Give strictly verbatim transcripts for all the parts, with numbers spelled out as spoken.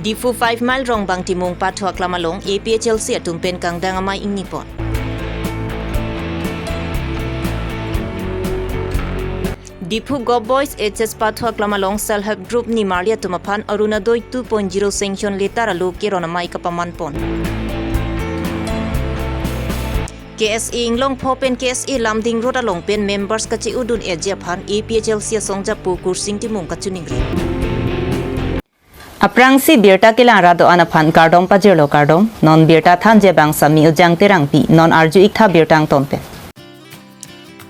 Diphu five Mile Rongbang Timung Pathu Aklam along A P H L C atum pen kangdang amei ingni pon. Diphu Govt Boys H S Pathu Aklam along Self Help Group nimarli atum aphan Orunodoi two point zero sanction letter alo keron amei kapaman pon. K S A Inglongpho pen K S A Lumding Road along pen members kache-udun eji aphan A P H L C asong japo Kursing Timung kachiningri. Aphrangsi birta kelang ra do-an aphan kardom pajirlo, kardom. Non birta thanji abang Sami Ujang Terangpi, non arju iktha birta angton pen.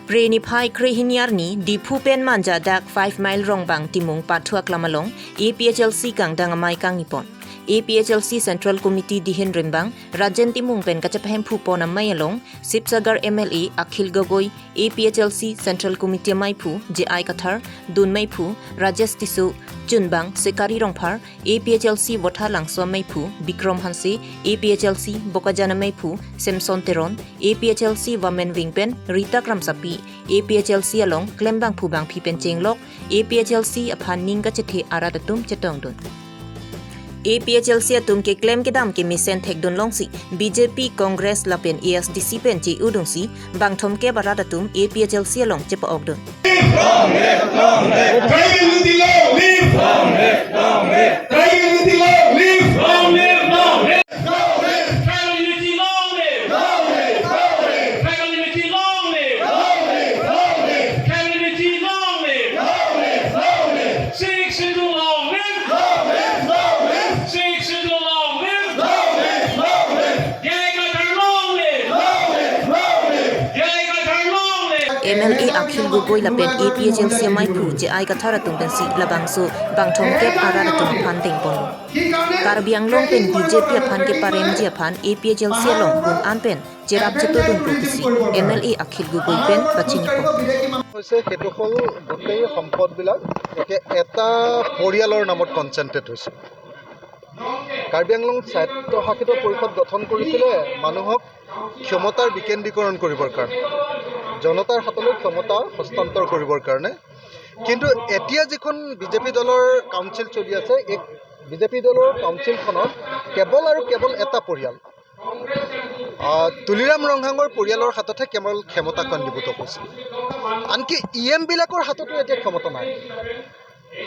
Phre niphai kre-hini arni Diphu pen Manja dak five Mile Rongbang Timung Pathu Aklam along A P H L C kangdang amei kangni pon. A P H L C Central Committee dihin rimbang Rajen Timung pen kachepahemphu pon amei along Sibsagar M L A Akhil Gogoi, A P H L C Central Committee ameiphu J I Kathar, dun meiphu Rajesh Tisso, chunbang Sekari Rongphar, A P H L C Votha Langso ameiphu Bikram Hanse, A P H L C Bokajan ameiphu Samson Teron, A P H L C Women Wing pen Rita Kramsapi, A P H L C along klembangphu bangphi pen chenglok, A P H L C aphan ning kachethe arat atum chetongdun. A P H L C atum keklem kedam kemesen thekdun longsi B J P, Congress lapen A S D C pen che-udunsi bangthom kep arat atum A P H L C along chepa-okdun. Long live, long live. Tribal unity long live. Long live, long live. Tribal unity long live. Long live, long live. Long live. Tribal unity long live. Long live, long live. Tribal unity long live. Long live, long live. Tribal unity long live. Long live, long live. Sixth Schedule long live. Long live, long live. Sixth Schedule long live. Long live, long live. J I Kathar long live. Long live, long live. J I Kathar long live. M L A Akhil Gogoi lapen A P H L C ameiphu J I Kathar atum pensi labangso bangthom kep arat atum aphan dengpon. Karbi Anglong pen B J P aphan keparemji aphan A P H L C along un-an pen cherap chetodun pu pusi M L A Akhil Gogoi pen pachini pon. হৈছে, সেইটো হ'ল গোটেই সম্পদবিলাক এতিয়া এটা পৰিয়ালৰ নামত কনচেনট্ৰেট হৈছে। কাৰ্বি আংলং স্বায়ত্তশাসিত পৰিষদ গঠন কৰিছিলে মানুহক ক্ষমতাৰ বিকেন্দ্ৰীকৰণ কৰিবৰ কাৰণে, জনতাৰ হাতলৈ ক্ষমতা হস্তান্তৰ কৰিবৰ কাৰণে। কিন্তু এতিয়া যিখন বিজেপি দলৰ কাউন্সিল চলি আছে, এই বিজেপি দলৰ কাউন্সিলখনত কেৱল আৰু কেৱল এটা পৰিয়াল, আহ, তুলিৰাম ৰংহাঙৰ পৰিয়ালৰ হাততহে কেৱল ক্ষমতা কেন্দ্ৰীভূত হৈছে। আনকি ই এম বিলাকৰ হাততো এতিয়া ক্ষমতা নাই।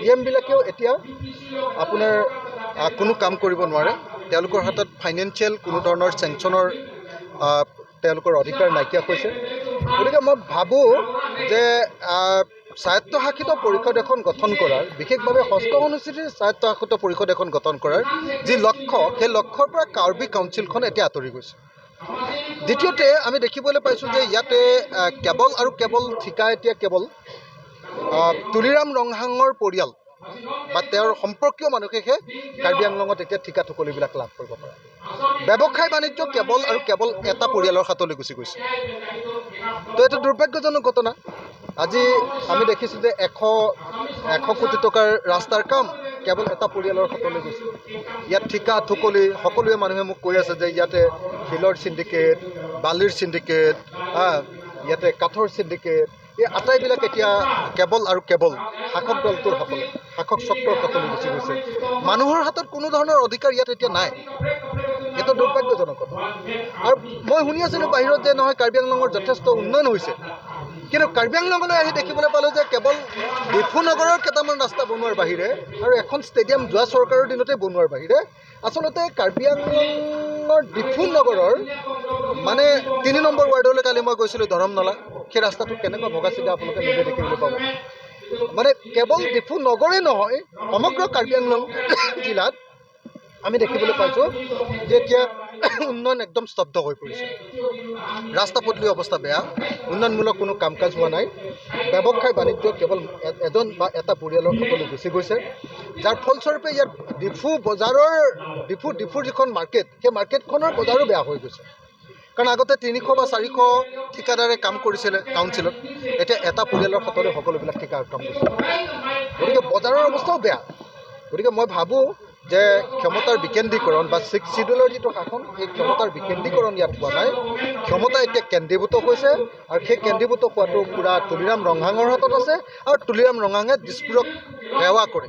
ই এম বিলাকেও এতিয়া আপোনাৰ, আহ, কোনো কাম কৰিব নোৱাৰে। তেওঁলোকৰ হাতত ফাইনেন্সিয়েল কোনো ধৰণৰ চেংচনৰ, আহ, তেওঁলোকৰ অধিকাৰ নাইকিয়া হৈছে। গতিকে মই ভাবোঁ যে, আহ, স্বায়ত্তশাসিত পৰিষদ এখন গঠন কৰাৰ, বিশেষভাৱে ষষ্ঠ অনুসূচীৰ স্বায়ত্তশাসিত পৰিষদ এখন গঠন কৰাৰ যি লক্ষ্য, সেই লক্ষ্যৰ পৰা কাৰ্বি কাউন্সিলখন এতিয়া আঁতৰি গৈছে। দ্বিতীয়তে আমি দেখিবলৈ পাইছোঁ যে ইয়াতে, আহ, কেৱল আৰু কেৱল ঠিকা এতিয়া কেৱল, আহ, তুলিৰাম ৰংহাঙৰ পৰিয়াল বা তেওঁৰ সম্পৰ্কীয় মানুহেহে কাৰ্বি আংলঙত এতিয়া ঠিকা থুকলিবিলাক লাভ কৰিব পাৰে। ব্যৱসায় বাণিজ্য কেৱল আৰু কেৱল এটা পৰিয়ালৰ হাতলৈ গুচি গৈছে। তো এইটো দুৰ্ভাগ্যজনক ঘটনা। আজি আমি দেখিছোঁ যে এশ, এশ কোটি টকাৰ ৰাস্তাৰ কাম কেৱল এটা পৰিয়ালৰ হাতলৈ গৈছে। ইয়াত ঠিকা থুকলি সকলোৱে, মানুহে মোক কৈ আছে যে ইয়াতে শিলৰ চিণ্ডিকেট, বালিৰ চিণ্ডিকেট, হা, ইয়াতে কাঠৰ চিণ্ডিকেট, এই আটাইবিলাক এতিয়া কেৱল আৰু কেৱল শাসক দলটোৰ হাতলৈ, শাসক চক্ৰৰ হাতলৈ গুচি গৈছে। মানুহৰ হাতত কোনো ধৰণৰ অধিকাৰ ইয়াত এতিয়া নাই। এইটো দুৰ্ভাগ্যজনক কথা। আৰু মই শুনি আছিলোঁ বাহিৰত যে নহয়, কাৰ্বি আংলঙৰ যথেষ্ট উন্নয়ন হৈছে, কিন্তু কাৰ্বি আংলঙলৈ আহি দেখিবলৈ পালোঁ যে কেৱল ডিফু নগৰৰ কেইটামান ৰাস্তা বনোৱাৰ বাহিৰে আৰু এখন ষ্টেডিয়াম যোৱা চৰকাৰৰ দিনতে বনোৱাৰ বাহিৰে আচলতে কাৰ্বি আংলঙৰ ডিফু নগৰৰ, মানে, তিনি নম্বৰ ৱাৰ্ডলৈ কালি মই গৈছিলোঁ, ধৰমনলা, সেই ৰাস্তাটো কেনেকুৱা ভগা চিগা আপোনালোকে নিজে দেখিবলৈ পাব। মানে, কেৱল ডিফু নগৰেই নহয়, সমগ্ৰ কাৰ্বি আংলং জিলাত আমি দেখিবলৈ পাইছোঁ যে এতিয়া উন্নয়ন একদম স্তব্ধ হৈ পৰিছে। ৰাস্তা পদূলিৰ অৱস্থা বেয়া, উন্নয়নমূলক কোনো কাম কাজ হোৱা নাই। ব্যৱসায় বাণিজ্য কেৱল এ-, এজন বা এটা পৰিয়ালৰ সকলো গুচি গৈছে, যাৰ ফলস্বৰূপে ইয়াত ডিফু বজাৰৰ, ডিফু, ডিফুৰ যিখন মাৰ্কেট, সেই মাৰ্কেটখনৰ বজাৰো বেয়া হৈ গৈছে। কাৰণ আগতে তিনিশ বা চাৰিশ ঠিকাদাৰে কাম কৰিছিলে কাউন্সিলত, এতিয়া এটা পৰিয়ালৰ হাতলৈ সকলোবিলাক ঠিকা কাম কৰিছে। গতিকে বজাৰৰ অৱস্থাও বেয়া। গতিকে মই ভাবোঁ যে ক্ষমতাৰ বিকেন্দ্ৰীকৰণ বা ছিক্স শ্বিডিউলৰ যিটো শাসন, সেই ক্ষমতাৰ বিকেন্দ্ৰীকৰণ ইয়াত হোৱা নাই। ক্ষমতা এতিয়া কেন্দ্ৰীভূত হৈছে আৰু সেই কেন্দ্ৰীভূত হোৱাটো পূৰা তুলিৰাম ৰংহাঙৰ হাতত আছে আৰু তুলিৰাম ৰংহাঙে দিছপুৰক সেৱা কৰে।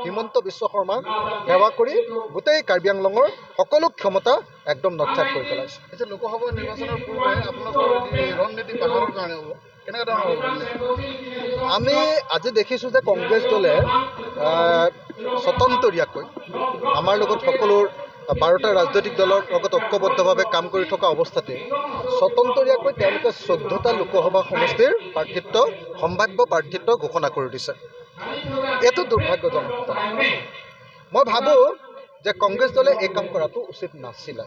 হিমন্ত বিশ্ব শৰ্মাক সেৱা কৰি গোটেই কাৰ্বি আংলঙৰ সকলো ক্ষমতা একদম নস্যাৎ কৰি পেলাইছে। এতিয়া লোকসভা নিৰ্বাচনৰ পূৰ্বে আপোনালোকৰ যি ৰণনীতি বাহালৰ কাৰণে হ'ব, কেনেকুৱা ধৰণৰ হ'ব? আমি আজি দেখিছোঁ যে কংগ্ৰেছ দলে আহ, স্বতন্ত্ৰীয়াকৈ আমাৰ লগত সকলো বাৰটা ৰাজনৈতিক দলৰ লগত ঐক্যবদ্ধভাৱে কাম কৰি থকা অৱস্থাতে স্বতন্ত্ৰীয়াকৈ তেওঁলোকে চৈধ্যটা লোকসভা সমষ্টিৰ প্ৰাৰ্থিত্ব, সম্ভাৱ্য প্ৰাৰ্থিত্ব ঘোষণা কৰি দিছে। এইটো দুৰ্ভাগ্যজনক ঘটনা। মই ভাবোঁ যে কংগ্ৰেছ দলে এই কাম কৰাটো উচিত নাছিলে।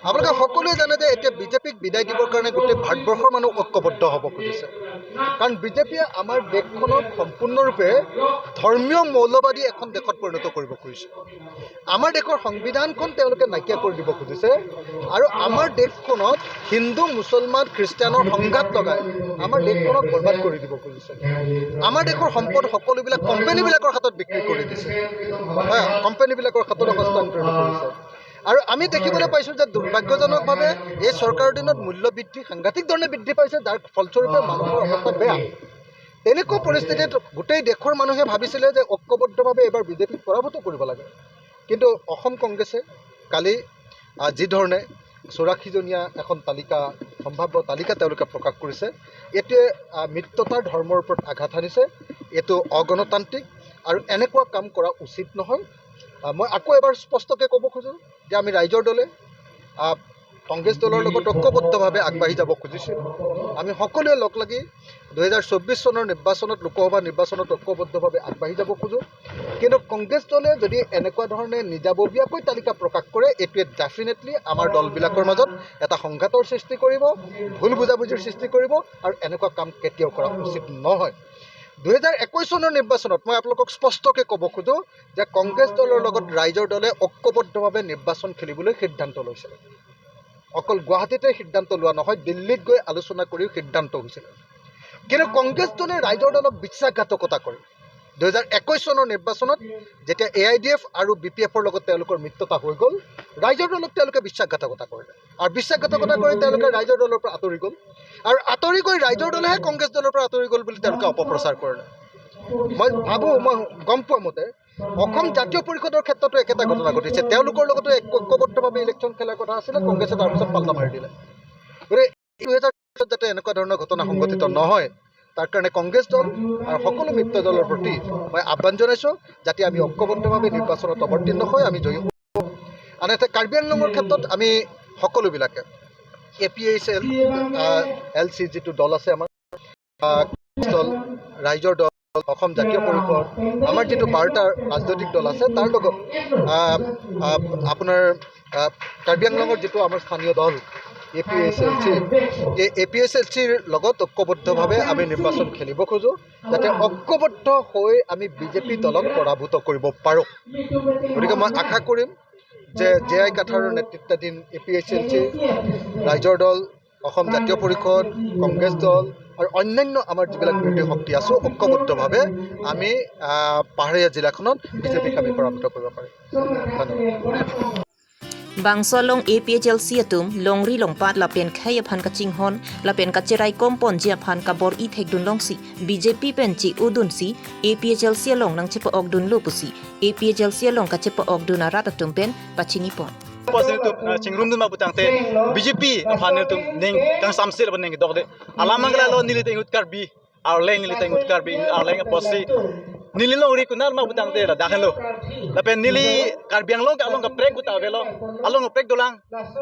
আপোনালোকে সকলোৱে জানে যে এতিয়া বিজেপিক বিদায় দিবৰ কাৰণে গোটেই ভাৰতবৰ্ষৰ মানুহ ঐক্যবদ্ধ হ'ব খুজিছে, কাৰণ বিজেপিয়ে আমাৰ দেশখনক সম্পূৰ্ণৰূপে ধৰ্মীয় মৌলবাদী এখন দেশত পৰিণত কৰিব খুজিছে। আমাৰ দেশৰ সংবিধানখন তেওঁলোকে নাইকিয়া কৰি দিব খুজিছে আৰু আমাৰ দেশখনত হিন্দু, মুছলমান, খ্ৰীষ্টিয়ানৰ সংঘাত লগাই আমাৰ দেশখনক বৰবাদ কৰি দিব খুজিছে। আমাৰ দেশৰ সম্পদ সকলোবিলাক কোম্পানীবিলাকৰ হাতত বিক্ৰী কৰি দিছে, হয়, কোম্পানীবিলাকৰ হাতত হস্তান্তৰ কৰিছে। আৰু আমি দেখিবলৈ পাইছোঁ যে দুৰ্ভাগ্যজনকভাৱে এই চৰকাৰৰ দিনত মূল্য বৃদ্ধি সাংঘাতিক ধৰণে বৃদ্ধি পাইছে, যাৰ ফলস্বৰূপে মানুহৰ অৱস্থা বেয়া। তেনেকুৱা পৰিস্থিতিত গোটেই দেশৰ মানুহে ভাবিছিলে যে ঐক্যবদ্ধভাৱে এইবাৰ বিজেপিক পৰাভূত কৰিব লাগে, কিন্তু অসম কংগ্ৰেছে কালি আহ, যি ধৰণে চৌৰাশীজনীয়া এখন তালিকা, সম্ভাৱ্য তালিকা তেওঁলোকে প্ৰকাশ কৰিছে, এইটোৱে আহ, মিত্ৰতাৰ ধৰ্মৰ ওপৰত আঘাত সানিছে। এইটো অগণতান্ত্ৰিক আৰু এনেকুৱা কাম কৰা উচিত নহয়। আহ, মই আকৌ এবাৰ স্পষ্টকৈ ক'ব খোজোঁ যে আমি ৰাইজৰ দলে আহ, কংগ্ৰেছ দলৰ লগত ঐক্যবদ্ধভাৱে আগবাঢ়ি যাব খুজিছোঁ। আমি সকলোৱে লগ লাগি দুহেজাৰ চৌব্বিছ চনৰ নিৰ্বাচনত, লোকসভা নিৰ্বাচনত ঐক্যবদ্ধভাৱে আগবাঢ়ি যাব খোজোঁ। কিন্তু কংগ্ৰেছ দলে যদি এনেকুৱা ধৰণে নিজাববীয়াকৈ তালিকা প্ৰকাশ কৰে, এইটোৱে ডেফিনেটলি আমাৰ দলবিলাকৰ মাজত এটা সংঘাতৰ সৃষ্টি কৰিব, ভুল বুজাবুজিৰ সৃষ্টি কৰিব আৰু এনেকুৱা কাম কেতিয়াও কৰা উচিত নহয়। দুহেজাৰ একৈছ চনৰ নিৰ্বাচনত মই আপোনালোকক স্পষ্টকৈ ক'ব খোজোঁ যে কংগ্ৰেছ দলৰ লগত ৰাইজৰ দলে ঐক্যবদ্ধভাৱে নিৰ্বাচন খেলিবলৈ সিদ্ধান্ত লৈছিলে। অকল গুৱাহাটীতে সিদ্ধান্ত লোৱা নহয়, দিল্লীত গৈ আলোচনা কৰিও সিদ্ধান্ত হৈছিলে। কিন্তু কংগ্ৰেছ দলে ৰাইজৰ দলক বিশ্বাসঘাতকতা কৰে। দুহেজাৰ একৈছ চনৰ নিৰ্বাচনত যেতিয়া এ আই ডি এফ আৰু বি পি এফৰ লগত তেওঁলোকৰ মিত্ৰতা হৈ গ'ল, ৰাইজৰ দলক তেওঁলোকে বিশ্বাসঘাতকতা কৰিলে আৰু বিশ্বাসঘাতকতা কৰি তেওঁলোকে ৰাইজৰ দলৰ পৰা আঁতৰি গ'ল আৰু আঁতৰি গৈ ৰাইজৰ দলেহে কংগ্ৰেছ দলৰ পৰা আঁতৰি গ'ল বুলি তেওঁলোকে অপপ্ৰচাৰ কৰিলে। মই ভাবোঁ, মই গম পোৱা মতে অসম জাতীয় পৰিষদৰ ক্ষেত্ৰতো একেটা ঘটনা ঘটিছে। তেওঁলোকৰ লগতো এক ঐক্যবদ্ধভাৱে ইলেকশ্যন খেলাৰ কথা আছিলে, কংগ্ৰেছে তাৰ পিছত পাল্টা মাৰি দিলে। গতিকে এই দুহেজাৰ যাতে এনেকুৱা ধৰণৰ ঘটনা সংঘটিত নহয়, তাৰ কাৰণে কংগ্ৰেছ দল আৰু সকলো মিত্ৰ দলৰ প্ৰতি মই আহ্বান জনাইছোঁ, যাতে আমি ঐক্যবদ্ধভাৱে নিৰ্বাচনত অৱতীৰ্ণ হৈ আমি জয়ী হওঁ। আনহাতে কাৰ্বি আংলঙৰ ক্ষেত্ৰত আমি সকলোবিলাকে এ পি এইচ এল, এল চি যিটো দল আছে আমাৰ, আহ, দল, ৰাইজৰ দল, অসম জাতীয় পৰিষদ, আমাৰ যিটো বাৰটা ৰাজনৈতিক দল আছে, তাৰ লগত, আহ, আহ, আপোনাৰ, আহ, কাৰ্বি আংলঙৰ যিটো আমাৰ স্থানীয় দল এ পি এইচ এল চি, এই এ পি এইচ এল চিৰ লগত ঐক্যবদ্ধভাৱে আমি নিৰ্বাচন খেলিব খোজোঁ, যাতে ঐক্যবদ্ধ হৈ আমি বি জে পি দলক পৰাভূত কৰিব পাৰোঁ। গতিকে মই আশা কৰিম যে জে আই কাথাৰৰ নেতৃত্বাধীন এ পি এইচ এল চি, ৰাইজৰ দল, অসম জাতীয় পৰিষদ, কংগ্ৰেছ দল আৰু অন্যান্য আমাৰ যিবিলাক বিৰোধী শক্তি আছোঁ, ঐক্যবদ্ধভাৱে আমি, আহ, পাহাৰীয়া জিলাখনত বি জে পিক আমি পৰাভূত কৰিব পাৰিম। ধন্যবাদ। Bangso along A P H L C atum longri longpat lapen khei aphan kachinghon lapen kacherai komponji aphan kabor-i thekdun longsi B J P pen chi-odunsi A P H L C along nangchepa-okdunlo pusi A P H L C along kachepa-okdun arat atum pen pachinipon. Apotsi nelitum, ah, chingrumdun ma putangte B J P aphan nelitum ning kangsamse lapen ning dokde. Alam manggala lo neli ta inut Karbi, arleng neli ta inut Karbi, arleng apotsi neli longri kunar ma putangte ladak henlo. Lapen neli Karbi Anglong ke along kaprek puta avelo, along kaprek dolang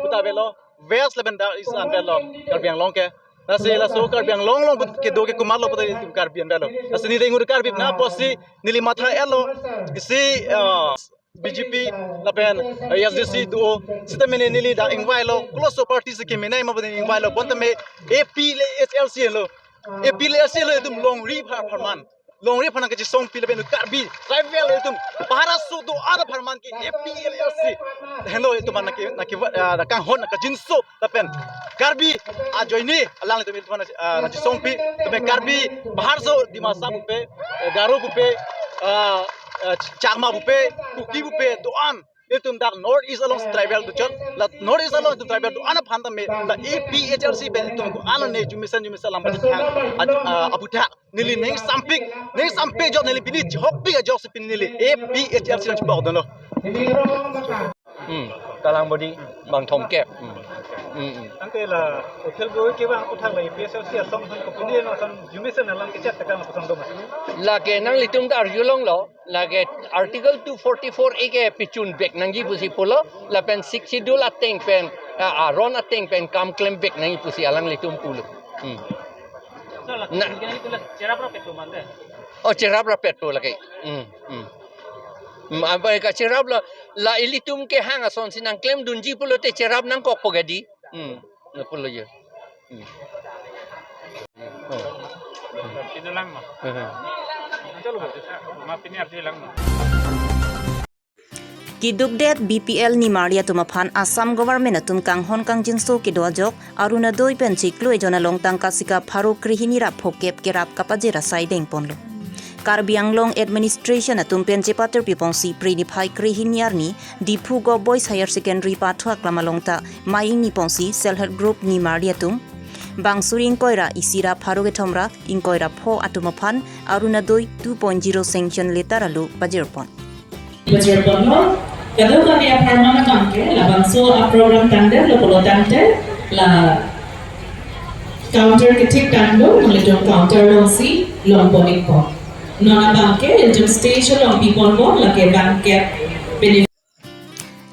puta avelo, West lapen North East an avelo Karbi Anglong ke. Lasi laso Karbi Anglong along kedo ke komatlo puta nelitum Karbi an avelo. Lasi neli inut Karbi na apotsi neli matha elo, isi, ah, B J P lapen A S D C do, sitame neli dak ingvailo, close party si kemenei ma pute ingvailo, bonta me A P le H L C lo, A P le H L C lo itum longri pha pharman, longri pharman kachisongpi lapen Karbi tribal itum bahar aso do-an apharman ke A P le H L C henlo itum naki naki, ah, kanghon kajinso lapen Karbi ajoine alanglitum itum na, ah, nachisongpi, lapen Karbi bahar aso Dimasa pupe, eh, Garo pupe, ah, eh, Changma pupe, Kuki pupe, do-an Itum dak North East along tribal do chot, la North East along itum tribal do-an aphan tame, la A P H L C pen itum ko-an ne jumisen jumisen alam pachethang, ad-, ah, aputhak neli ning sampik, ning sampik jok neli pini chihokpik ajok si pini neli A P H L C nang chipok dono. Hmm, kalang bodi bang thomkep. Hmm. Hmm, hmm. Anke la hotel boi ke bang aputhak la A P H L C asong asong kopini no asong jumisen alam kechat tekang asong do mas. Lake nanglitum ta arjulonglo. Lake Article two forty-four A ke pichun bek nangji pusi pulo, lapen Sixth Schedule ateng pen, ah, aron ateng pen kam klem bek nangji pusi alanglitum pulo. Hmm. So, la, na, kini itu la cherap rapet tu mande. Oh, cherap rapet tu lake. Hmm, hmm. Hmm, apa ka cherap la, la ilitum kehang asonsi nangklemdunji pulote cherap nangkokpo gadi. Hmm, lapulo ya. Hmm. Hmm. Pinolang mo. Hmm. Chalo, ma pini arti lang mo. Keduk det B P L nimarli atum aphan Assam government atum kanghon kangjinso kedo ajok Orunodoi pen chiklo ejon along tangka sika pharo krehini ra phokep kerap kapajir asai dengponlo. Karbi Anglong administration atum pen chepatir piponsi Phre niphai krehini arni Diphu Govt Boys Higher Secondary pathu aklam along ta mai ingni ponsi self help group nimarli atum bang suri ingkoi ra isi ra pharo kethom ra ingkoi ra pho atum aphan Orunodoi two point zero sanction letter alu pajirpon. Pajirponlo, kadokave apharman abangke labangso aprogram tangdetlo pulo tangte la counter kethik tanglo, nanglitum counter alongsi longpon-ikpo. Non abangke ilitum stage along piponpo, lake bangke benefit.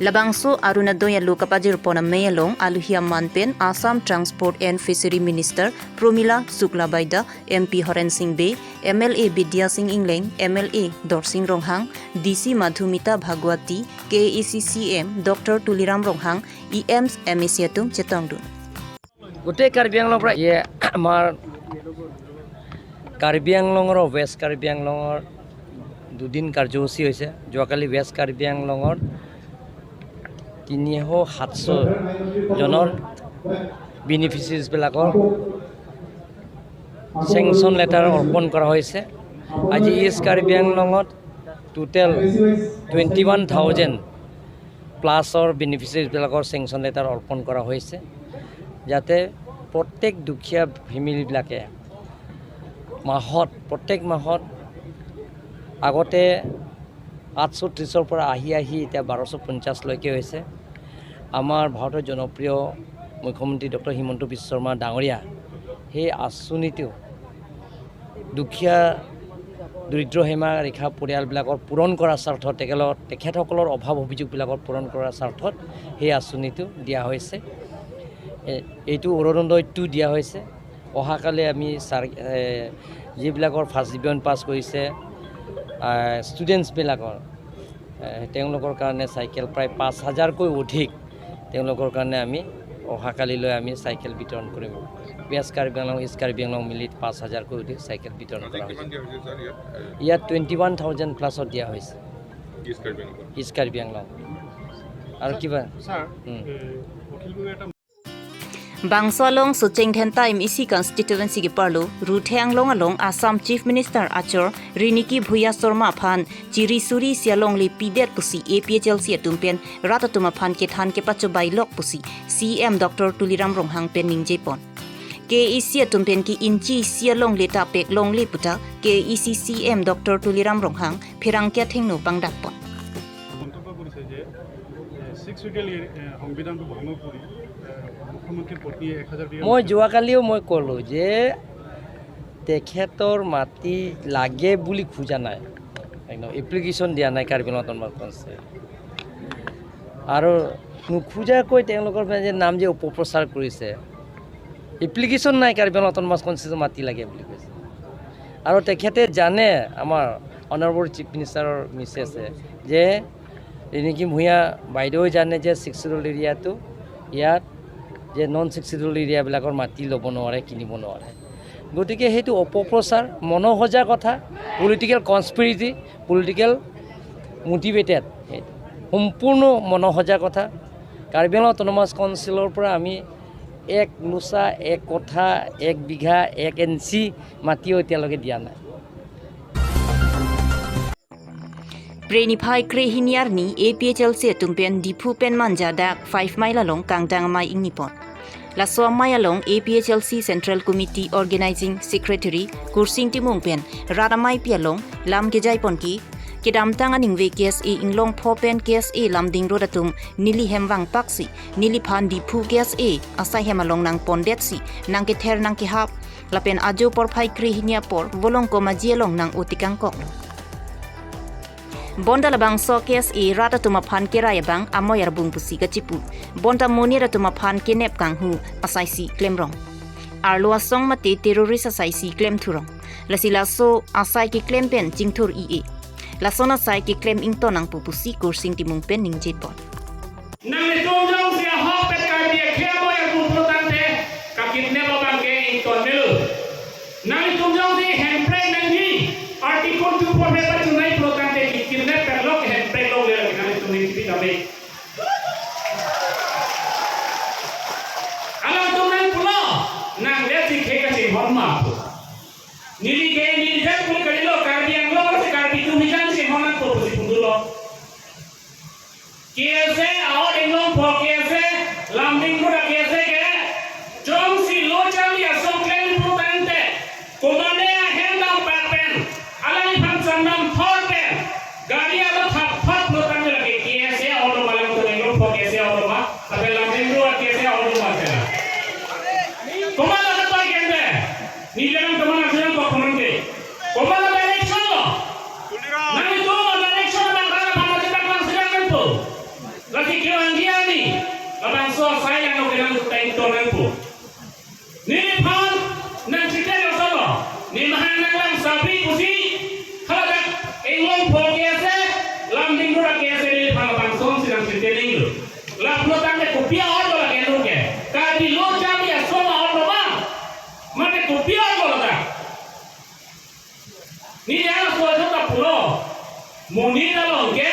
Labangso Orunodoi alu kapajirpon amei along aluhi aman pen Assam Transport and Fishery Minister Pramila Suklabaidya, M P Horen Sing Bey, M L A Bidya Sing Engleng, M L A Dorsing Ronghang, D C Madhumita Bhagwati, K A A C C E M Doctor Tuliram Ronghang, E Ms, M A C atum chetongdun. গোটেই কাৰ্বি আংলং পৰা ইয়ে আমাৰ কাৰ্বি আংলঙৰ ৱেষ্ট কাৰ্বি আংলঙৰ দুদিন কাৰ্যসূচী হৈছে। যোৱাকালি ৱেষ্ট কাৰ্বি আংলঙৰ তিনিশ সাতশ জনৰ বেনিফিচিয়াৰীজবিলাকৰ চেংচন লেটাৰ অৰ্পণ কৰা হৈছে। আজি ইষ্ট কাৰ্বি আংলঙত টোটেল টুৱেণ্টি ওৱান থাউজেণ্ড প্লাছৰ বেনিফিচিয়াৰীজবিলাকৰ চেংচন লেটাৰ অৰ্পণ কৰা হৈছে, যাতে প্ৰত্যেক দুখীয়া ফেমিলিবিলাকে মাহত, প্ৰত্যেক মাহত আগতে আঠশ ত্ৰিশৰ পৰা আহি আহি এতিয়া বাৰশ পঞ্চাশলৈকে হৈছে। আমাৰ ভাৰতৰ জনপ্ৰিয় মুখ্যমন্ত্ৰী ডক্টৰ হিমন্ত বিশ্ব শৰ্মা ডাঙৰীয়া সেই আঁচনিটো দুখীয়া দৰিদ্ৰ সীমা ৰেখা পৰিয়ালবিলাকৰ পূৰণ কৰাৰ স্বাৰ্থত, তেখেতৰ, তেখেতসকলৰ অভাৱ অভিযোগবিলাকৰ পূৰণ কৰাৰ স্বাৰ্থত সেই আঁচনিটো দিয়া হৈছে। এ-, এইটো অৰুণোদয়টো দিয়া হৈছে। অহাকালি আমি চাৰ-, এ, যিবিলাকৰ ফাৰ্ষ্ট ডিভিজন পাছ কৰিছে, আ, ষ্টুডেণ্টছবিলাকৰ, এ, তেওঁলোকৰ কাৰণে চাইকেল প্ৰায় পাঁচ হাজাৰকৈ অধিক তেওঁলোকৰ কাৰণে আমি অহাকালিলৈ আমি চাইকেল বিতৰণ কৰিম। ৱেষ্ট কাৰ্বি আংলং, ইষ্ট কাৰ্বি আংলং মিলি পাঁচ হাজাৰকৈ অধিক চাইকেল বিতৰণ কৰা হৈছে। কিমান দিয়া হৈছে, ছাৰ, ইয়াত? ইয়াত টুৱেণ্টি ওৱান থাউজেণ্ড প্লাছত দিয়া হৈছে। ইষ্ট কাৰ্বি আংলং। ইষ্ট কাৰ্বি আংলং। আৰু কিবা? ছাৰ, উম। এ, অখিল গগৈয়ে এটা Bangso along Socheng Dhenta M A C constituency keparlo Ruthe Anglong along Assam Chief Minister achor Riniki Bhuya Sharma aphan chiri suri isi alongle pidet pusi A P H L C atum pen rat atum aphan kethan kepachobai lok pusi C E M Doctor Tuliram Ronghang pen ningjepon. K A A C atum pen ke inchi isi alongle ta pek longle puta K A A C C E M Doctor Tuliram Ronghang pherangke athengno pangdakpon. মন্তব্য কৰিছে যে, এ, six schedule এ, এ, সংবিধানটো ভংগ কৰি, এ, মুখ্যমন্ত্ৰীৰ পত্নীয়ে এক হাজাৰ বিঘা মই মাটি যোৱাকালিও মই ক'লোঁ যে তেখেতৰ মাটি লাগে বুলি খোজা নাই, একদম এপ্লিকেশ্যন দিয়া নাই কাৰ্বি আংলং অট'নমাছ কনষ্টিটুৱেঞ্চিত। আৰু নোখোজাকৈ তেওঁলোকৰ মানে যে নাম যে অপপ্ৰচাৰ কৰিছে, এপ্লিকেশ্যন নাই কাৰ্বি আংলং অট'নমাছ কনষ্টিটুৱেঞ্চিত মাটি লাগে বুলি কৈছে। আৰু তেখেতে জানে, আমাৰ অনাৰেবল চিফ মিনিষ্টাৰৰ মিছেছে, যে ৰিণিকী ভূঞা বাইদেৱে জানে যে ছিক্স শ্বিডিউল এৰিয়াটো ইয়াত যে নন ছিক্স শ্বিডিউল এৰিয়াবিলাকৰ মাটি ল'ব নোৱাৰে, কিনিব নোৱাৰে। গতিকে সেইটো অপপ্ৰচাৰ, মনসজা কথা, পলিটিকেল কনস্পিৰেচি, পলিটিকেল মটিভেটেড, সম্পূৰ্ণ মনসজা কথা। কাৰ্বি আংলং অট'নমাছ কাউন্সিলৰ পৰা আমি এক লোচা, এক কঠা, এক বিঘা, এক ইঞ্চি মাটিও এতিয়ালৈকে দিয়া নাই। Phre niphai kre hini arni A P H L C atum pen Diphu pen Manja dak five mile along kangdang amei ingnipon. Laso amei along A P H L C Central Committee Organizing Secretary Kursing Timung pen rat ameipi along lam kejaiponke, kedamtang aningve K S A Inglongpho pen K S A Lumding Road atum neli hem vangpaksi neliphan Diphu K S A asai hem along nangpondetsi nangkether nangkehap lapen ajo porphai kre hini apor Volongkom Aji along nang-o tekangkoklo. Bonta labangso K S A rat atum aphan kerai abang amoi arbung pusi kachipu. Bonta monit atum aphan kenep kanghu asaisi klemrong. Arlo asong mate terrorist asaisi klemthurong. Lasi laso asai keklem pen chingthur-i-e. Lason asai keklem ington nangpo pusi Kursing Timung pen ningjepon. Nanglitum jongsi ahokpet Karbi akhei amoi arpu pulotangte, kakidnap abangke ington melo. Nanglitum jongsi hemprek nangji, Article two four five pachunai pulotangte kidnap perlok hemprek longle lagi nanglitum ningkipi kami. Alangtum nangpulo, nangdet si khei kachinghon ma pu. Neli ke neli jat pun kalilo Karbi Anglong si Karbi atum hijan chinghon nangpo pusi pundulo. K S A, aot Inglongpho K S A, Lumding Road a K S A ke, jongsi lo charli aso klem pulotangte, komane ahem dam pak pen, alangliphan chandam thor pen, gari alo thap thap pulotangte lake K S A aot ma alangtum Inglongpho K S A aot ma, lapen Lumding Road a K S A aot ma tela. Komat lake toy kende, neli alam teman ajuan kok teman ke. Komat la direction lo. Nanglitum la direction abang rara phan aji tak lang sedang kan po. Lagi kewang dia ni. Labangso asai yang oke nang teng to nang po. Neliphan nangchite lo solo. Ne mahang nanglang sabi pusi. Haladak Inglongpho K S A, Lumding Road a K S A neliphan labangso si nangchite ninglo. Lapulotangte kopi aot lo lake nurke. Karbi lo charli aso ma aot lo bang. Mate kopi aot lo ladak. Neli halaso ajo ta pulo. Monit along ke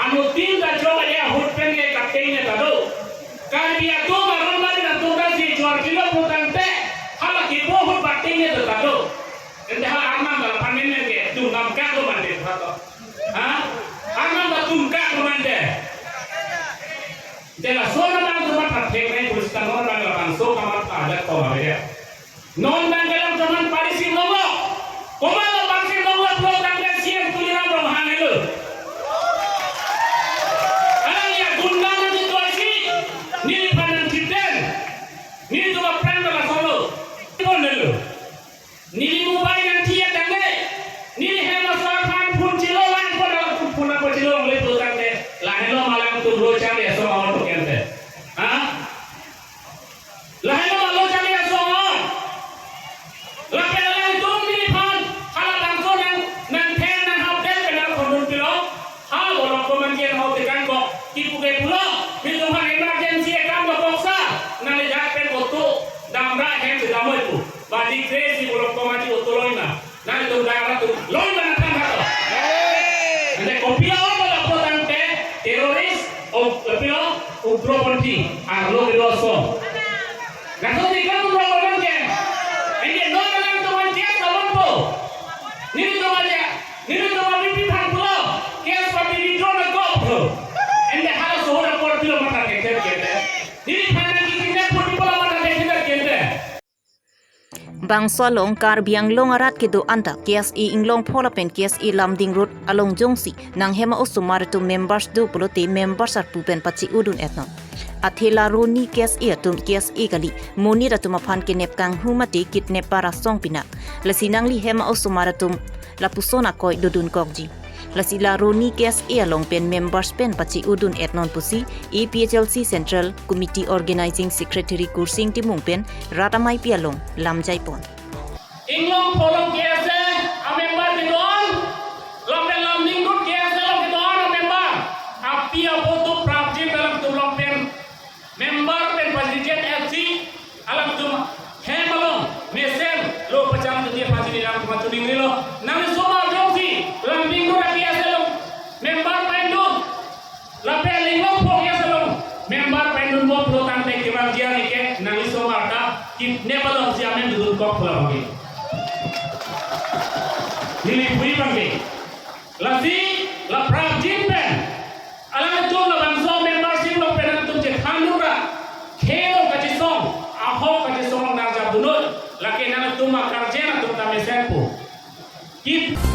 anuttin ta chok aja ahut pen ke kateng ne ta do. Karbi atum aron mari atum ta si juar kilo pulotangte hala kipu ahut pateng ne ta do. Ente hala arnam ta lapan men men ke dum nam kak lo mande pha to. Ha? Arnam ta dum kak lo mande. Ente laso arnam ta matha thek nai pulis ta non bang labangso kamatha ajat ko ma bede. Non bang ke alanglangtum aphan parisim longlo. Komat lo parisim longlo pulotangte C M Tuliram Ronghang helo. Alang ya gunda nang itu asi. Neliphan nangchiten. Nelitum aphrang la solo. Pon helo. Neli mobile nangthiya dangne. Neli hem asor aphan phone chilo lang pon alanglangtum phone apo chilo lang le pulotangte. Lahelo ma alangtum lo charli aso aot kente. Ha? Lahelo ma lo charli aso aot. Lapen alangtum neliphan halabangso nang nangther nanghap det pen nangkhondun pilo. Ha Volongkom Aji nang-o tekangkok kipu ke pulo. Nelitum aphan emergency akam dokoksa. Nangli jak pen auto damra hem si damoi pu. Badi kre si Volongkom Aji auto loi ma. Nangtum dara tu loi mana than tha to. Ante kopi aot lo lapulotangte terrorist, o, kopi lo, ugroponthi, arlo kedo aso. Laso si kan ugroponthi ke. Ante non nangtum an case alonpo. Nelitum aja, nelitum an B P phan pulo. Case pati withdraw nangkok pulo. Ante halaso ahut apor pilo matha kekher kente. Neliphan nangkikidnap pun pulo matha kekher kente. Bangso along Karbi Anglong arat kedo-an ta K S A Inglongpho lapen K S A Lumding Road along jongsi nanghem a-osomar atum members do pulote members arpu pen pache-odun etnon. Athe la roni K S A atum K S A kali, monit atum aphan kenep kanghu mate kidnapper asong pinak. Lasi nangli hem a-osomar atum lapuson akoi dodunkokji. Lasi la roni K S A along pen members pen pache-odun etnon pusi A P H L C Central Committee Organizing Secretary Kursing Timung pen rat ameipi along lam jaipon. Inglongpho along K S A a member kedo-an, lapen Lumding Road K S A along kedo-an a member, api apo atum prapjin alangtum along pen member pen pachijen etsi, alangtum hem along mesen lo pacham tuti pachini alangtum achuning rilo. Nangli osomar jongsi Lumding Road a K S A along member paindun, lapen Inglongpho K S A along member paindunbom pulotangte kevang dia ni ke nangli osomar ta kidnap along si amen dudunkok pu labangke. Neli pu abangke. Lasi, la prap Lake nangtum akarjen atum ta mesenpo. Kip.